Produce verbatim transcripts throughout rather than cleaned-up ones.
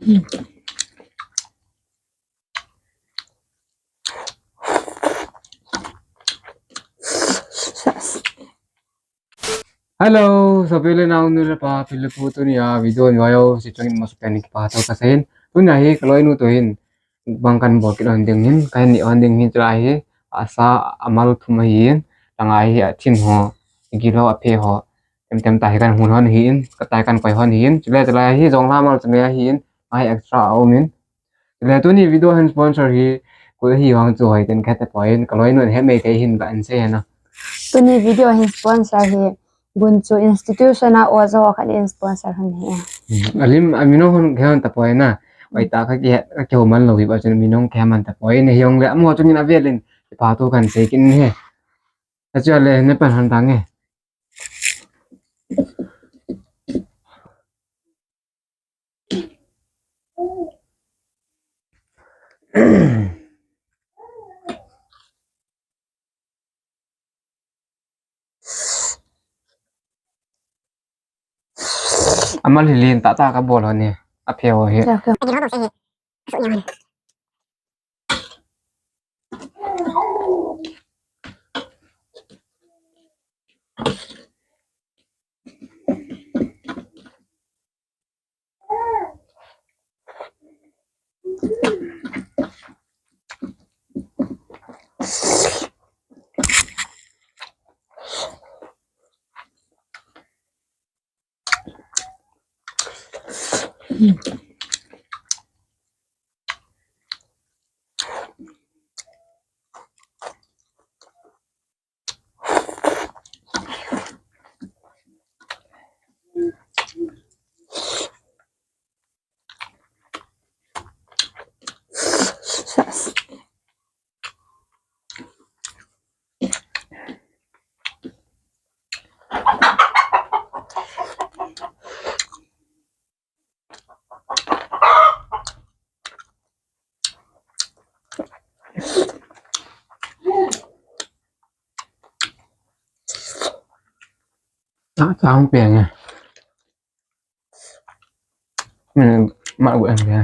Hello, sopi le nao nu le pa, pi le pu, tunia video in vayo, si chungin masapen in kipa tho kaseiyin. Tunia hi kaloinu toh hin, bang kan bol kit hon ding hin, kahin nei hon ding hin, chulai hi, asa amal thum ahin, langa hi athin ho, gilo aphe ho, tem tem tah hi kan hun hon ahin, katai kan koi hon ahin, chule chulai hi, jonglha mal chame ahin, ngai extra aumin, le tuni video hin sponsor hi, koi hi hong chu hoi ten khat apoi in, kaloinu hin hemei thei hin ba an sei hena. Tuni video hin sponsor hi, Gunchu institution a oja khat in sponsor hin hi. Hmm, alim, amin hon khe hon tapoi na. Oi ta ka ki, ka ki ho man lou hi ba chun amin hon khe man tapoi na hi hong le, amo chun in avel in, pa tu kan sei kin he. Achu le ne pan han tang he. Amal hi lin tah tah kabol hon e. Aphe ho hi. Chang, chang peng e. Min ma gu en ya.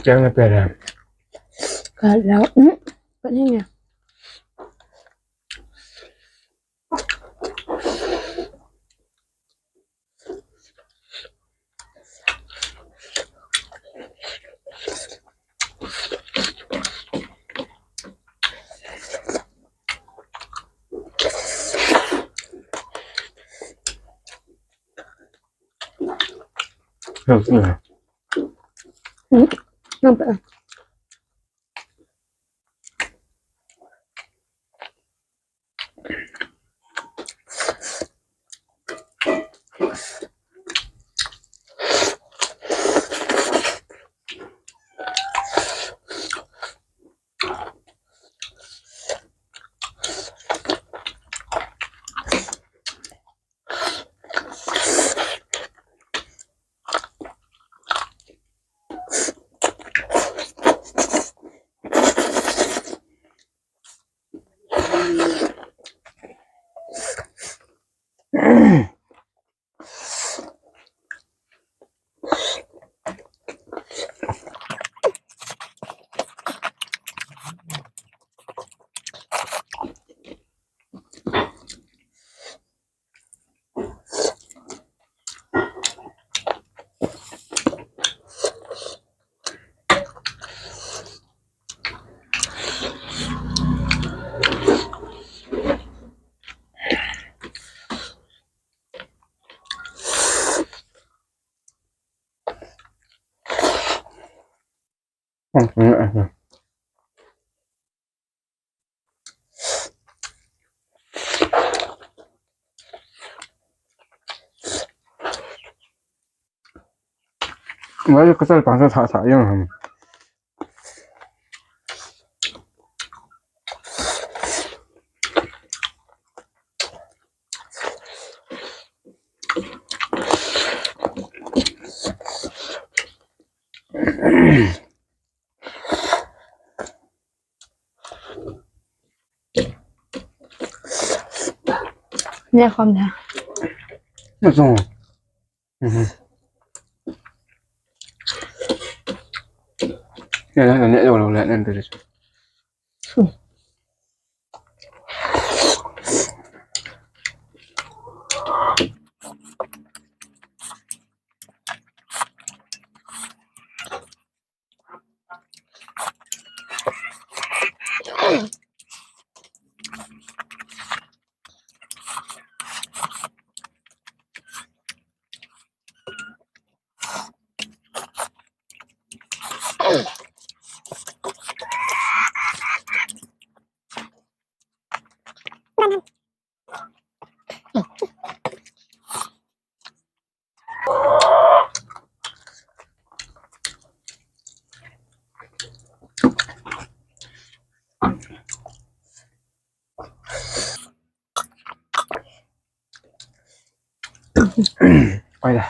Keng na pera. Ka lau. Hmm. Pat ni nia. Wai ka sal pang sa sa sa yang ham. Nè khom nè. Nè khom. Mhm. Nè, nè, nè, nè, nè, nè, nè. Oi da.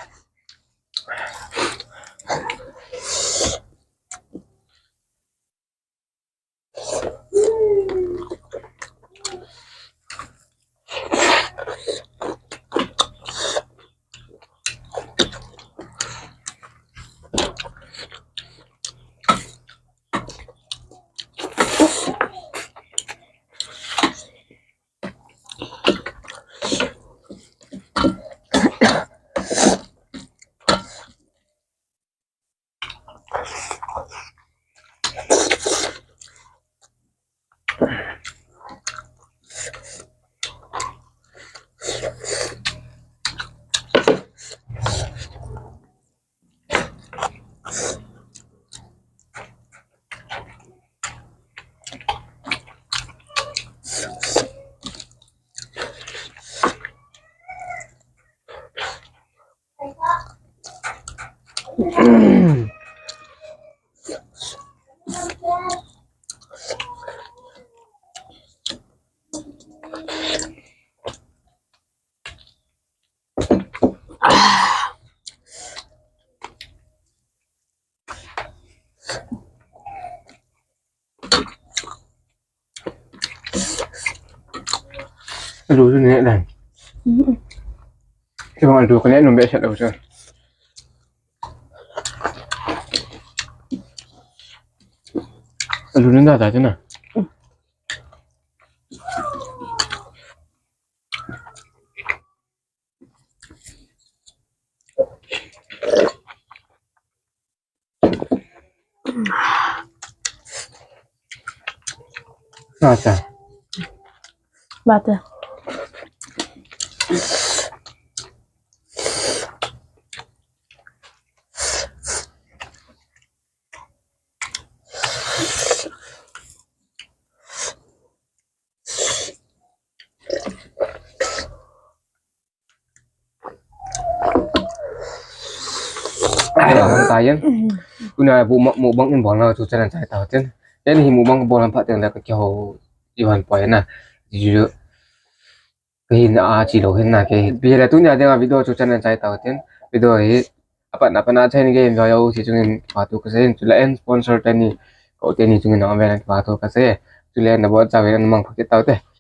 Alu chu ne dan. Kibang alu ka ne num behseh lou chu. Alu ne da da chu na. Ata. Bate. Ai, hon ta yen. Tuna bu ma, mukbang in bol na chu channel chai tau tin. Yen hi mukbang bol ham pha teng le ka kihou i hon poi na. Ju ka hin a chi lo hin na ke. Bi le tuna ding a video chu channel chai tau tin. Video hi apat na pat na chai ni ke enjoy u si chung in pa tu ka se in chu la en sponsor te ni. Ko te ni chung in na ve na pa tu ka se. Chu le na bo cha ve na mang pha ke tau te.